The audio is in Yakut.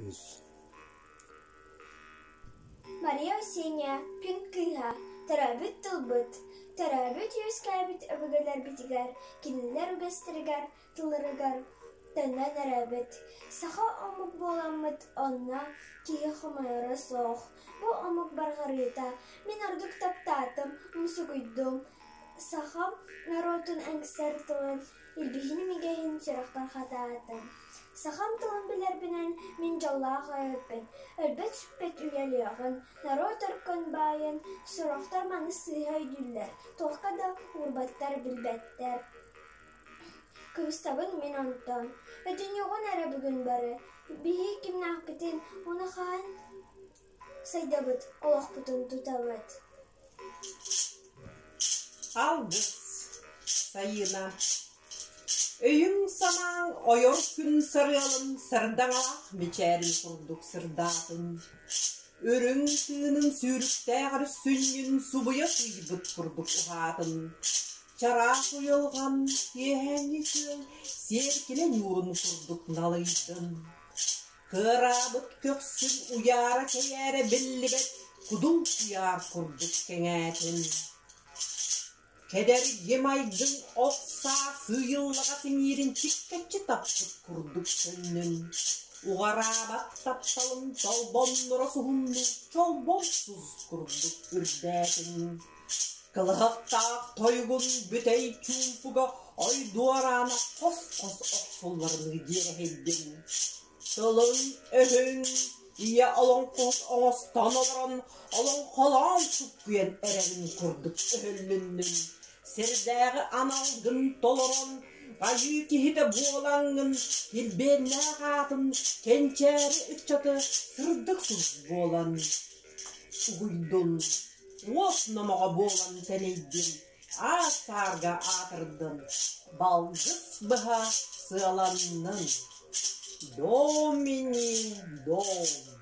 Үс Мария Осеня күн кыыһа, төрөөбүт тылбыт, төрөөбүт үөскээбит өбүгэлэрбитигэр, кинилэр үгэстэригэр, тылларыгар төннөн эрэбит. Саха омук буоламмыт онно киһи хомойоро суох. Бу омук барҕарыыта мин ордук таптаатым, умсугуйдум. Сахам норуотун эҥсэр тылын Илбиһин имигэһин сүрэхпэр хатаатым. Сахам тылын билэрбинэн мин дьоллоох эбиппин, өлбөт-сүппэт үйэлиэҕин, норуот өркөн баайын, сорохтор маны сыыһа өйдүүллэр, туохха да уурбаттар, билбэттэр. Кыбыстабын мин онтон, өтүнүөҕүн эрэ бүгүн бары, биһи кимнээхпитин уонна хаһан сайдабыт, олохпутун тутабыт. Алгыс Сайыына Өйүҥ-санааҥ ойор күн сарыалын сардаҥалаах мичээрин курдук сырдаатын, үрүҥ тыынын сүүрүктээҕэр сүнньүн субуйа сыыйбыт курдук уһаатын, чараас уйулҕан киэһээҥҥи күөл сиэркилэ ньуурун курдук налыйдын. Кыараабыт көхсүн уйаара-кэйээрэ биллибэт кудул куйаар курдук кэҥээтин. Кэдэрги майгын ох саа сыыйыллаҕа сиҥиирин чиккэччи таппыт курдук көннүн. Уҕараабат тапталын толбонноро суһумнуур чолбон сус курдук үрдээтин. Кылыһахтаах тойугун бүтэй чуумпуга ой дуораана хос-хос охсулларыныы дьиэрэһэйдин. Тылыҥ-өһүҥ ийэ олоҥхоһут оҥостон олорон олоҥхолоон суккуйан эрэрин курдук өһүллүннүн. Сирдээҕи аналгын толорон, айыы киһитэ буолаҥҥын килбиэннээх аатын кэнчээри ыччаты сырдык сулус буолан угуйдун. Уос номоҕо буолан тэнийдин, аас-саарга аатырдын, балгыс быһа сыаланнын. Домини дом.